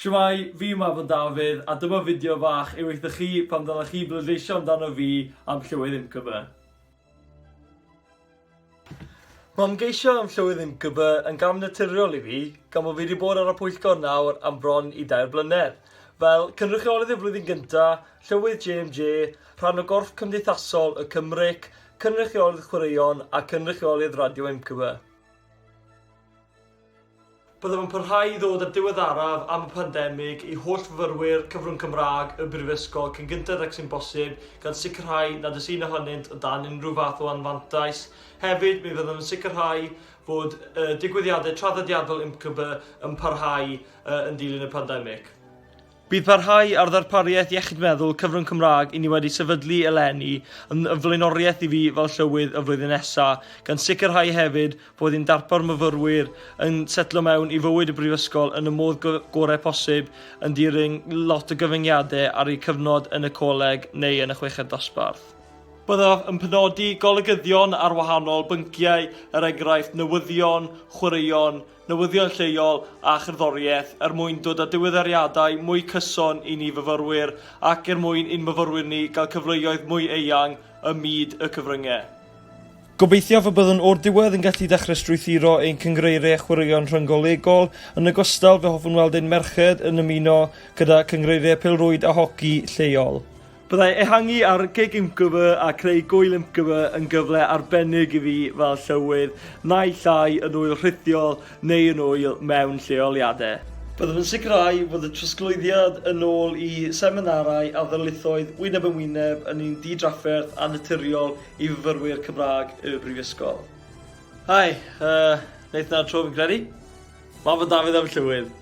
Shwmae, fi yw Mabon Dafydd a dyma fideo fach i weithio chi pam ddylech chi bleidleisio amdano fi am Llywydd UMCB. Mae ymgeisio am Llywydd UMCB yn gam naturiol i fi, gan bod fi wedi bod ar y pwyllgor nawr am bron i dair blynedd. Fel cynrychiolydd y flwyddyn gynta, Llywydd JMJ, rhan o gorff cymdeithasol y Cymric, cynrychiolydd chwaraeon a cynrychiolydd Radio UMCB. Byddaf yn parhau i ddod â'r diweddaraf am y pandemig i holl fyfyrwyr cyfrwng Cymraeg y Brifysgol cyn gynted ag sy'n bosib, gan sicrhau nad oes un ohonynt o dan unrhyw fath o anfantais. Hefyd, mi fyddaf yn sicrhau fod y digwyddiadau traddodiadol UMCB yn parhau yn dilyn y pandemig. Bydd parhau â'r ddarpariaeth iechyd meddwl cyfrwng Cymraeg i ni wedi sefydlu eleni yn flaenoriaeth i fi fel Llywydd y flwyddyn nesa, gan sicrhau hefyd fod ein darpar myfyrwyr yn setlo mewn i fywyd y brifysgol yn y modd gorau posib yn dilyn lot o gyfyngiadau ar eu cyfnod yn y coleg neu yn y chweched dosbarth. Byddaf yn penodi golygyddion ar wahanol bynciau, er enghraifft newyddion, chwaraeon, newyddion lleol a cherddoriaeth er mwyn dod â diweddariadau mwy cyson i ni fyfyrwyr ac er mwyn i'n myfyrwyr ni gael cyfleoedd mwy eang ym myd y cyfryngau. Gobeithiaf y byddwn o'r diwedd yn gallu dechrau strwythuro ein cynghreiriau chwaraeon rhyng-golegol. Yn ogystal, fe hoffwn weld ein merched yn ymuno gyda cynghreiriau pêl-rwyd a hoci lleol. Byddai ehangu ar gig UMCB a creu gŵyl UMCB yn gyfle arbennig i fi fel llywydd, naill ai yn ŵyl rhithiol neu yn ŵyl mewn lleoliadau. Byddaf yn sicrhau fod y trosglwyddiad yn ôl i seminarau a ddarlithoedd wyneb yn wyneb yn un di-drafferth a naturiol i fyfyrwyr Cymraeg y Brifysgol. Hi, uh, wneith na'r tro fi'n credu. Mae fy Dafydd am llywydd.